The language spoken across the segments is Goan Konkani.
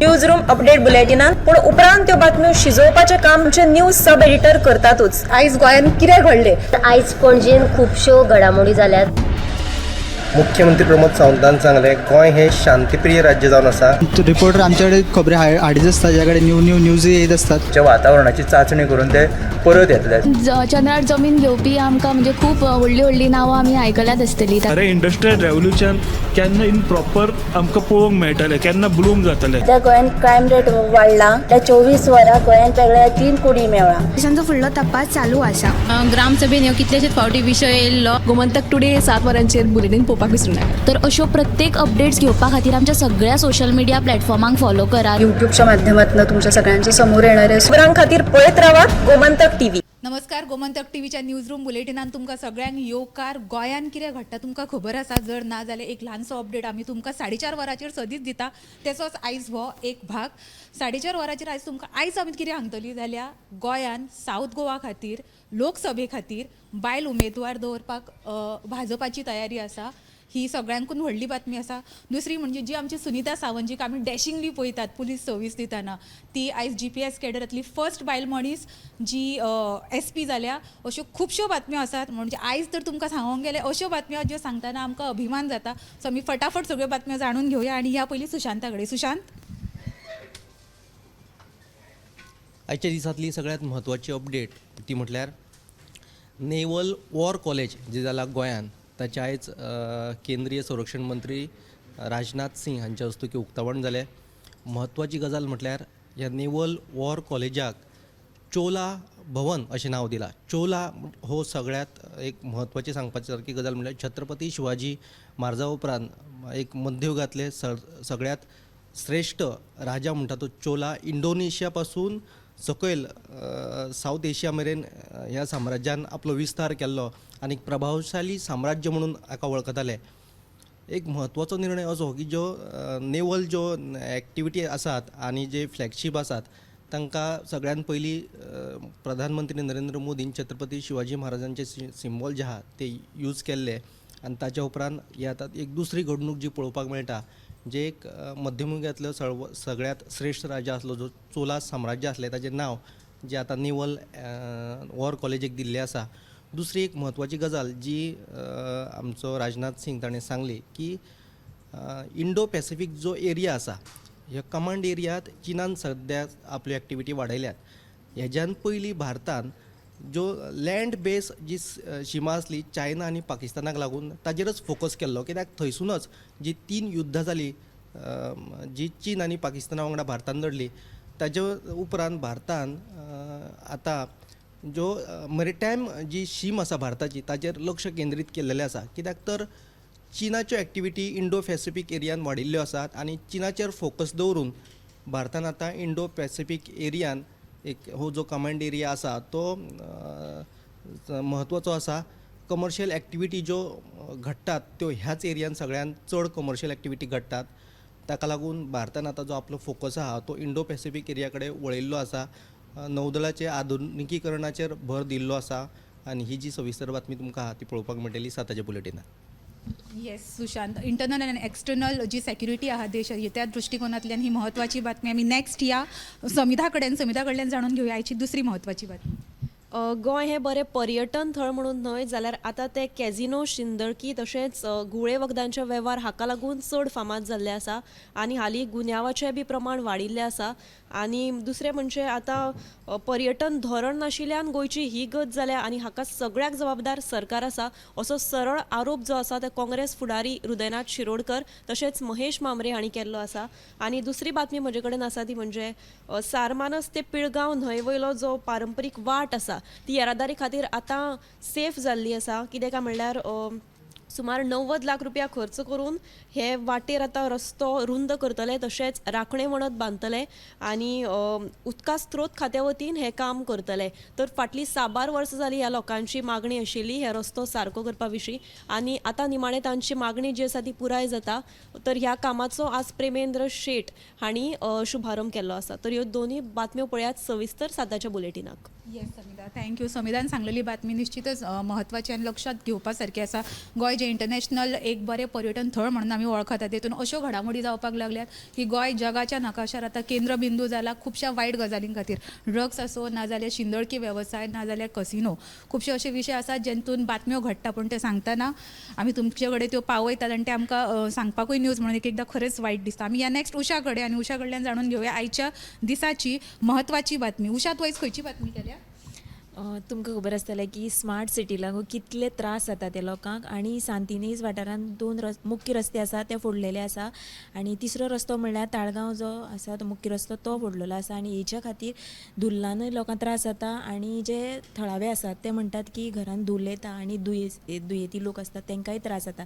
News room update बुलेटिनान. पूण उपरांत त्यो बातम्यो शिजोवपाचें काम आमचे न्यूज सब एडिटर करतातूच. आयज गोंयांत कितें घडलें? आयज पणजेन खुबश्यो घडामोडी जाल्यात. मुख्यमंत्री प्रमोद सावंतान सांगलें, गोंय हें शांतीप्रिय राज्य जावन आसा. रिपोर्टर आमच्याकडे खबरी हाडीत आसता, ज्या कडेन न्यू न्यू न्यूज येत आसतात. च्या वातावरणाची चांचणी करून ते परत येतले. चंद्रार जमीन घेवपी आमकां म्हणजे खूब व्हडलीं व्हडलीं नांवां आमी आयकल्यात आसतलीं. खरें इंडस्ट्रियल रेवोल्युशन केन्ना इन प्रॉपर आमकां पळोवंक मेळटलें, केन्ना ब्लूम जातलें? सध्या गोंयांत क्रायम रेट वाडला. त्या 24 वरां गोंयांत वेगळ्या तीन कुडी मेवळा. तांचो फुडलो तपास चालू आसा. ग्रामसभेन ह्यो कितलेशेच फावटी विशय येयल्लो. गोमंतक टुडे 7 वरांचेर बुलेटीन पळोवपाक विसरूं नाका. तर अश्यो प्रत्येक अपडेट्स घेवपा खातीर आमच्या सगळ्या सोशल मिडिया प्लॅटफॉर्मांक फॉलो करात. युट्यूबच्या माध्यमातून तुमच्या सगळ्यांच्या समोर येणार आहे. खबरां खातीर पळयत रावात गोमंतक टीव्ही. नमस्कार, गोमंतक टीव्हीच्या न्यूज रूम बुलेटिनान तुमकां सगळ्यांक येवकार. गोंयान कितें घडटा तुमकां खबर आसा. जर ना जाल्यार एक ल्हानसो अपडेट आमी तुमकां 4:30 वरांचेर सदींच दिता, तेचोच आयज हो एक भाग. 4:30 वरांचेर आयज तुमकां, आयज आमी कितें सांगतली जाल्यार गोंयान सावथ गोवा खातीर लोकसभे खातीर बायल उमेदवार दवरपाक भाजपाची तयारी आसा, ही सगळ्यांकून व्हडली बातमी आसा. दुसरी म्हणजे जी आमची सुनिता सावंत, जिका आमी डॅशिंगली पळयतात पुलीस सर्वीस दितना, ती आयज जीपीएस कॅडरांतली फर्स्ट बायल मनीस जी एसपी जाल्या. अश्यो खुबश्यो बातम्यो आसात. म्हणजे आयज तर तुमकां सांगूंक गेल्यार अश्यो बातम्यो ज्यो सांगतना आमकां अभिमान जाता. सो आमी फटाफट सगळ्यो बातम्यो जाणून घेवया आनी ह्या पयलीं सुशांता कडेन. सुशांत. आयच्या दिसांतली सगळ्यांत म्हत्वाची अपडेट ती म्हटल्यार नेवल वॉर कॉलेज जे जाला गोंयांत, ताचें आयज केंद्रीय संरक्षण मंत्री राजनाथ सिंग हांच्या हस्तुकीं उक्तावण जालें. म्हत्वाची गजाल म्हटल्यार ह्या नेवल वॉर कॉलेजाक चोला भवन अशें नांव दिलां. चोला हो सगळ्यांत एक म्हत्वाची सांगपाची सारकी गजाल म्हळ्यार छत्रपती शिवाजी महाराजा उपरांत एक मध्ययुगांतले सगळ्यांत श्रेश्ठ राजा म्हणटा तो चोला. इंडोनेशिया पासून सकयल सावथ एशिया मेरेन ह्या साम्राज्यान आपलो विस्तार केल्लो आनी प्रभावशाली साम्राज्य म्हणून हाका वळखताले. एक म्हत्वाचो निर्णय असो की ज्यो नेवल ज्यो एक्टिविटी आसात आनी जे फ्लॅगशीप आसात, तांकां सगळ्यान पयलीं प्रधानमंत्री नरेंद्र मोदीन छत्रपती शिवाजी महाराजांचे सिंबॉल जे आहा ते यूज केल्ले. आनी ताच्या उपरांत ही आतां एक दुसरी घडणूक जी पळोवपाक मेळटा, जे एक मध्यमयुगांतलो सगळ्यांत श्रेश्ठ राजा आसलो, जो चोला साम्राज्य आसलें, ताजें नांव जें आतां नेवल वॉर कॉलेजीक दिल्लें आसा. दुसरी एक म्हत्वाची गजाल जी आमचो राजनाथ सिंग ताणें सांगली की इंडो पॅसिफीक जो एरिया आसा, ह्या कमांड एरियात चिनान सद्या आपल्यो एक्टिविटी वाडयल्यात. हेज्यान पयलीं भारतान ज्यो लँड बेस जी शिमा आसली चायना आनी पाकिस्तानाक लागून, ताजेरच फोकस केल्लो, कित्याक थंयसुनच जी तीन युद्धां जालीं जी चीन आनी पाकिस्ताना वांगडा भारतान लडली, ताजे उपरांत भारतान आतां ज्यो मरिटायम जी शीम आसा भारताची, ताजेर लक्ष केंद्रीत केल्लेलें आसा, कित्याक तर चिनाच्यो एक्टिविटी इंडो पॅसिफीक एरियान वाडिल्ल्यो आसात आनी चिनाचेर फोकस दवरून भारतान आतां इंडो पॅसिफीक एरियान एक हो जो कमांड एरिया आसा तो म्हत्वाचो आसा. कमर्शियल एक्टिविटी ज्यो घडटात त्यो ह्याच एरियान सगळ्यान चड कमर्शियल एक्टिविटी घडटात. ताका लागून भारतान आतां जो आपलो फोकस आहा तो इंडो पॅसिफीक एरिया कडेन वळयल्लो आसा, नौदळाचे आधुनिकीकरणाचेर भर दिल्लो आसा आनी ही जी सविस्तर बातमी तुमकां आहा ती पळोवपाक मेळटली 7आच्या बुलेटिनात. येस सुशांत, इंटरनल आनी एक्सटर्नल जी सेक्युरिटी आहा देशाची, त्या दृष्टिकोनांतल्यान ही म्हत्वाची बातमी. आमी नेक्स्ट या समिधा कडेन, समिधा कडल्यान जाणून घेवया आयची दुसरी म्हत्वाची बातमी. गोंय हें बरें पर्यटन थळ म्हणून न्हय जाल्यार आतां तें कॅझिनो, शिंदळकी तशेंच घुंवळे वखदांचे वेव्हार हाका लागून चड फामाद जाल्ले आसा आनी हालीं गुन्यांवाचें बी प्रमाण वाडिल्लें आसा. आनी दुसरें म्हणजे आतां पर्यटन धोरण नाशिल्ल्यान गोंयची ही गत जाल्या आनी हाका सगळ्याक जबाबदार सरकार आसा, असो सरळ आरोप जो आसा ते काँग्रेस फुडारी हृदयनाथ शिरोडकर तशेंच महेश मामरे हांणी केल्लो आसा. आनी दुसरी बातमी म्हजे कडेन आसा ती म्हणजे सारमानस ते पिळगांव न्हंय वयलो जो पारंपरीक वाट आसा ती येरादारी खातीर आतां सेफ जाल्ली आसा. कितें काय म्हणल्यार सुमार 90 लाख रुपया खर्च करून हे वाटेर आतां रस्तो रुंद करतले, तशेंच राखणे वणत बांदतले आनी उदका स्त्रोत खात्या वतीन हें काम करतले. तर फाटलीं साबार वर्सां जालीं ह्या लोकांची मागणी आशिल्ली हे रस्तो सारको करपा विशीं आनी आतां निमाणें तांची मागणी जी आसा ती पुराय जाता. तर ह्या कामाचो आज प्रेमेंद्र शेट हांणी शुभारंभ केल्लो आसा. तर ह्यो दोनूय बातम्यो पळयात सविस्तर 7आच्या बुलेटिनाक. येस समिधा, thank you. समिधान सांगलेली बातमी निश्चितच म्हत्वाची आनी लक्षात घेवपा सारकी आसा. गोंय जें इंटरनॅशनल एक बरें पर्यटन थळ म्हणून आमी वळखतात, तेतून अश्यो घडामोडी जावपाक लागल्यात की गोंय जगाच्या नकाशार आतां केंद्रबिंदू जाला खुबश्या वायट गजालीं खातीर. ड्रग्स आसूं, नाजाल्यार शिंदळकी वेवसाय, नाजाल्यार कसिनो, खुबशे अशे विशय आसात जेंतून बातम्यो घडटा, पूण ते सांगतना आमी तुमचे कडेन त्यो पावयतात आनी ते आमकां सांगपाकूय न्यूज म्हणून एक एकदां खरेंच वायट दिसता. आमी या नॅक्स्ट उषा कडेन आनी उषा कडल्यान जाणून घेवया आयच्या दिसाची म्हत्वाची बातमी. उषा, तूं आयज खंयची बातमी केल्या? तुमकां खबर आसतलें की स्मार्ट सिटी लागून कितले त्रास जाता ते लोकांक आनी सांतिनेज वाठारांत दोन मुख्य रस्ते आसा ते फोडलेले आसा आनी तिसरो रस्तो म्हणल्यार ताळगांव जो आसा तो मुख्य रस्तो तो फोडलेलो आसा आनी हेच्या खातीर धुल्लानूय लोकांक त्रास जाता आनी जे थळावे आसात ते म्हणटात की घरान धुल्ल येता आनी दुयेंती लोक आसतात तांकांय त्रास जाता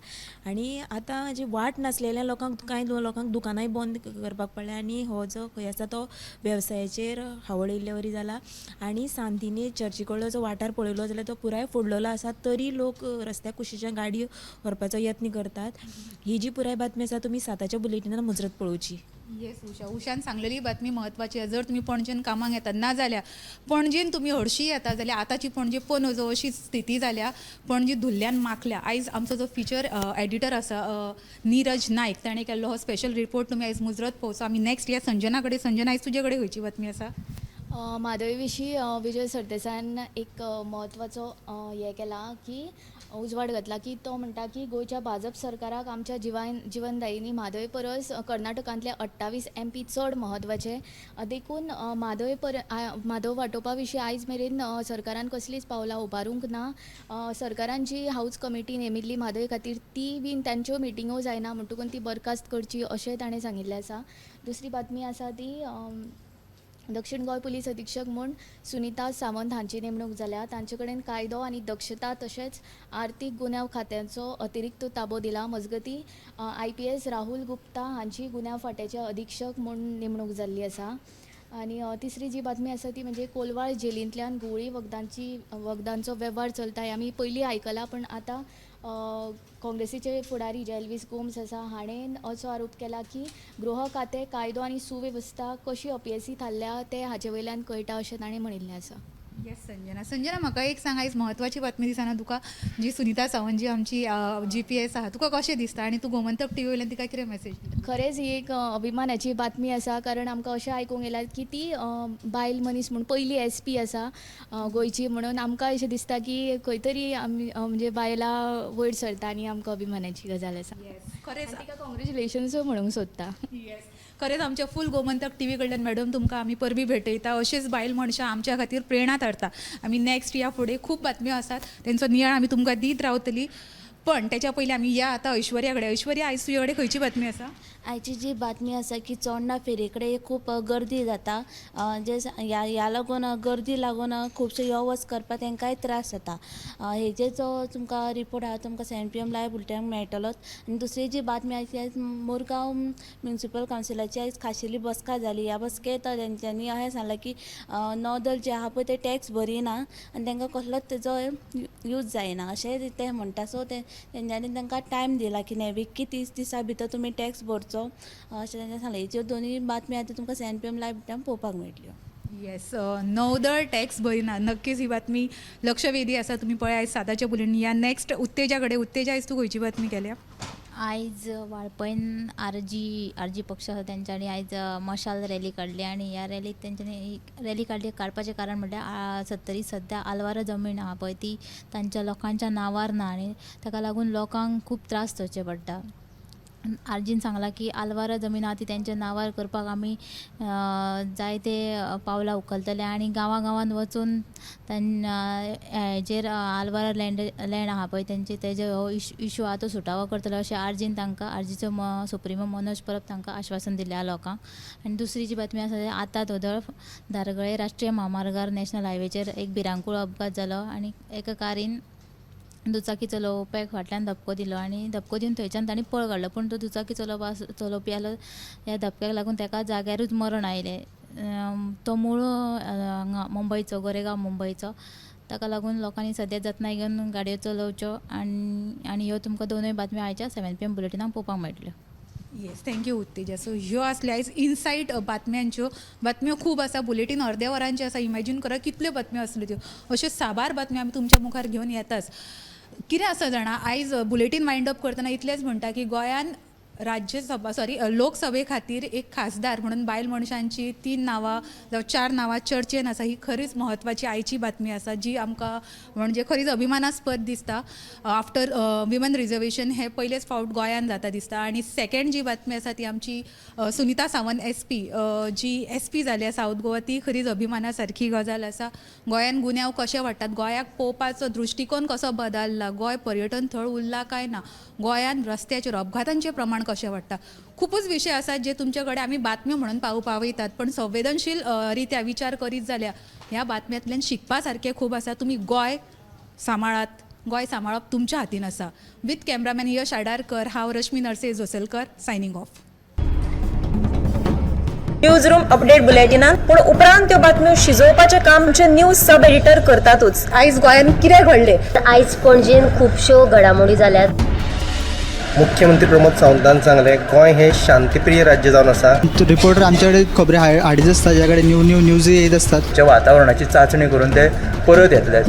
आनी आतां जी वाट नासलेल्या लोकांक कांय लोकांक दुकानांय बंद करपाक पडल्या आनी हो जो खंय आसा तो वेवसायाचेर हावळ येयल्ले वरी जाला आनी सांतिनेज चर्ची कडलो जो वाठार पळयलो जाल्यार तो पुराय फोडलेलो आसा तरी लोक रस्त्या कुशीच्यान गाडी व्हरपाचो यत्न करतात. ही जी पुराय बातमी आसा तुमी 7च्या बुलेटिनान मुजरत पळोवची. येस उषा, उषान सांगलेली बातमी म्हत्वाची आसा. जर तुमी पणजेन कामाक येतात ना जाल्यार पणजेन तुमी हरशी येता जाल्यार आतांची पणजे पनजो अशी स्थिती जाल्या, पणजी धुल्ल्यान माखल्या. आयज आमचो जो फिचर एडिटर आसा नीरज नायक, ताणें केल्लो हो स्पेशल रिपोर्ट तुमी आयज मुजरत पळोवचो. आमी नॅक्स्ट या संजना कडेन. संजना, आयज तुजे कडेन खंयची बातमी आसा? म्हादय विशीं विजय सरदेसायान एक म्हत्वाचो हें केलां की उजवाड घातला की तो म्हणटा की गोंयच्या भाजप सरकाराक आमच्या जिवनदायिनी म्हादय परस कर्नाटकांतले 28 MP चड म्हत्वाचे, देखून म्हादय वाटोवपा विशीं आयज मेरेन सरकारान कसलीच पावलां उबारूंक ना. सरकारान जी हावज कमिटी नेमिल्ली म्हादय खातीर ती बीन तांच्यो मिटिंगो जायना म्हणटकून ती बरखास्त करची अशें ताणें सांगिल्लें आसा. दुसरी बातमी आसा ती दक्षिण गोंय पुलीस अधीक्षक म्हूण सुनीता सावंत हांची नेमणूक जाल्या. तांचे कडेन कायदो आनी दक्षता तशेंच आर्थीक गुन्यांव खात्याचो अतिरिक्त ताबो दिला. मजगतीं IPS Rahul Gupta हांची गुन्यांव फांट्याचे अधीक्षक म्हूण नेमणूक जाल्ली आसा. आनी तिसरी जी बातमी आसा ती म्हणजे कोलवाळ जेलींतल्यान घुंवळी वखदांचो वेव्हार चलता हें आमी पयलीं आयकलां, पण आतां काँग्रेसीचे फुडारी जे एल्वीस गोम्स आसा हाणें असो आरोप केला की गृह खातें कायदो आनी सुवेवस्था कशी अपयेसी थारल्या तें हाचे वयल्यान कळटा अशें ताणें म्हणिल्लें आसा. येस संजना. संजना, म्हाका एक सांग, आयज म्हत्वाची बातमी दिसना तुका जी सुनीता सावंत जी आमची GPS आहा, तुका कशें दिसता आनी तूं गोमंतक टीव्ही वयल्यान तिका कितें मॅसेज दिता? खरेंच ही एक अभिमानाची बातमी आसा, कारण आमकां अशें आयकूंक येयलां की ती बायल मनीस म्हूण पयली SP आसा गोंयची, म्हणून आमकां अशें दिसता की खंय तरी आमी म्हणजे बायलां वयर सरता आनी आमकां अभिमानाची गजाल आसा. खरेंच तिका कॉंग्रेच्युलेशन्सूय म्हणूंक सोदता. येस, खरेंच आमच्या फूल गोमंतक टीव्ही कडल्यान मॅडम तुमकां आमी परबी भेटयता. अशेंच बायल मनशां आमच्या खातीर प्रेरणा थारता. आमी नॅक्स्ट या फुडें खूब बातम्यो आसात तेंचो नियाळ आमी तुमकां दीत रावतली, पण त्याच्या पयलीं आमी या आतां ऐश्वर्या कडेन. ऐश्वर्या, आयज तुजे कडेन खंयची बातमी आसा? आयची जी बातमी आसा की चोडणा फेरी कडेन खूब गर्दी जाता, जे ह्या लागून गर्दी लागून खुबशे यो वच करपाक तांकांय त्रास जाता. हेजे जो तुमकां रिपोर्ट आहा तुमकां 7 PM live बुलेटिनाक मेळटलोच. आनी दुसरी जी बातमी आसा ती आयज मुरगांव म्युनिसिपल कावन्सिलाची आयज खाशेली बसका जाली. ह्या बसकेंत तेंच्यांनी अशें सांगलें की नौदल जे आहा पळय ते टॅक्स भरिना आनी तांकां कसलोच तेजो यूज जायना अशें ते म्हणटा. सो ते तेंच्यांनी तांकां टायम दिला की नेवीक की 30 दिसां भितर तुमी टॅक्स भरचो अशें तेंच्यांनी सांगलें. ह्यो दोनूय बातमी आतां तुमकां 7 PM live बुलेटिनाक पळोवपाक मेळटल्यो. येस, नौदळ टॅक्स भरिना, नक्कीच ही बातमी लक्षवेधी आसा. तुमी पळय आयज 7च्या बुलेटिन. या नॅक्स्ट उत्तेजा कडेन. उत्तेजा, आयज तूं खंयची बातमी केल्या? आयज वाळपयन आरजी पक्ष आसा तेंच्यांनी आयज मशाल रॅली काडली आनी ह्या रॅलीक तेंच्यांनी रॅली काडली काडपाचें कारण म्हणल्यार सत्तरी सद्या आलवारा जमीन आहा पळय ती तांच्या लोकांच्या नांवार ना आनी ताका लागून लोकांक खूब त्रास सोंसचे पडटा. आरजीन सांगलां की आलवारा जमीन आहा ती तेंच्या नांवार करपाक आमी जायते पावलां उखलतले आनी गांवां गांवांत वचून हेजेर आलवारा लँड आहा पळय तेंचे तेजे हो इशू आहा तो सुटावो करतले अशें आरजीन तांकां आरजीचो सुप्रिमो मनोज परब तांकां आश्वासन दिल्लें आहा लोकांक. आनी दुसरी जी बातमी आसा ती आतां धोदळ धारगळे राष्ट्रीय म्हामार्गार नॅशनल हायवेचेर एक भिरांकूळ अपघात जालो आनी एका कारीन दुचाकी चलोवप्याक फाटल्यान धपको दिलो आनी धपको दिवन थंयच्यान तांणी पळ काडलो, पूण तो दुचाकी चलोवपी आसलो ह्या धपक्याक लागून ताका जाग्यारूच मरण आयलें. तो मूळ हांगा मुंबयचो, गोरेगांव मुंबयचो. ताका लागून लोकांनी सद्या जतनाय घेवन गाडयो चलोवच्यो आनी ह्यो तुमकां दोनूय बातम्यो आयच्या 7 PM बुलेटिनाक पळोवपाक मेळटल्यो. येस, thank you उत्तेजा. सो ह्यो आसल्यो आयज इनसायट बातम्यांच्यो. बातम्यो खूब आसा, बुलेटीन अर्द्या वरांचें आसा. इमॅजीन करा कितल्यो बातम्यो आसल्यो त्यो. अश्यो साबार बातम्यो आमी तुमच्या मुखार घेवन येताच. कितें आसा जाणा, आयज बुलेटीन वायंड अप करतना इतलेंच म्हणटा की गोंयान राज्यसभा, सॉरी, लोकसभे खातीर एक खासदार म्हणून बायल मनशांची तीन नांवां जावं चार नांवां चर्चेन आसा. ही खरीच म्हत्वाची आयची बातमी आसा, जी आमकां म्हणजे खरीच अभिमानास्पद दिसता. आफ्टर विमन रिजर्वेशन हें पयलेच फावट गोंयान जाता दिसता. आनी सेकंड जी बातमी आसा ती आमची सुनिता सावंत एसपी, जी एसपी जाल्या सावथ गोवा, ती खरीच अभिमाना सारकी गजाल आसा. गोंयान गुन्यांव कशे वाडटात, गोंयाक पळोवपाचो दृश्टिकोन कसो बदलला, गोंय पर्यटन थळ उरला काय ना, गोंयान रस्त्याचेर अपघातांचें प्रमाण कशें वाडटा, खुबूच विशय आसात जे तुमचे कडेन आमी बातम्यो म्हणून पावयतात. पण संवेदनशील रित्या विचार करीत जाल्यार ह्या बातम्यांतल्यान शिकपा सारकें खूब आसा. तुमी गोंय सांबाळात, गोंय सांबाळप तुमच्या हातीन आसा. विथ कॅमरामॅन यश आडारकर, हांव रश्मी Narse Josalkar, signing off. News room update बुलेटिनान पूण उपरांत त्यो बातम्यो शिजोवपाचें काम आमचे न्यूज सब एडिटर करतातूच. आयज गोंयांत कितें घडलें? आयज पणजेन खुबश्यो घडामोडी जाल्यात. मुख्यमंत्री प्रमोद सावंतान सांगलें, गोंय हें शांतीप्रिय राज्य जावन आसा. रिपोर्टर आमचे कडेन खबरी हाडीत आसता, ज्या कडेन न्यू न्यू न्यूज येत आसतात. च्या वातावरणाची चांचणी करून ते परत येतले.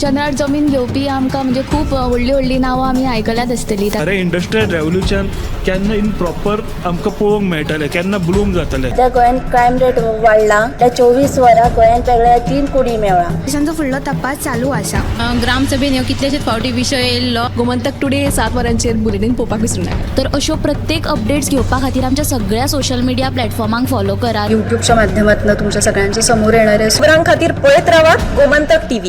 चंद्रार जमीन घेवपी आमकां म्हणजे खूब व्हडलीं व्हडलीं नांवां आमी आयकल्यात आसतलीं. खरें इंडस्ट्रियल रेवोल्युशन केन्ना इन प्रॉपर आमकां पळोवंक मेळटलें, केन्ना ब्लूम जातलें? सध्या गोंयांत क्रायम रेट वाडला. त्या 24 वरां गोंयांत वेगळ्या 3 कुडी मेवळा. तांचो फुडलो तपास चालू आसा. ग्रामसभेन ह्यो कितलेशेच फावटी विशय येयल्लो. गोमंतक टुडे 7 वरांचेर बुलेटीन पळोवपाक विसरूं नाका. तर अश्यो प्रत्येक अपडेट्स घेवपा खातीर आमच्या सगळ्या सोशल मिडिया प्लॅटफॉर्मांक फॉलो करात. युट्यूबच्या माध्यमातून तुमच्या सगळ्यांच्या समोर येणारे खबरां खातीर पळयत रावात गोमंतक टीव्ही.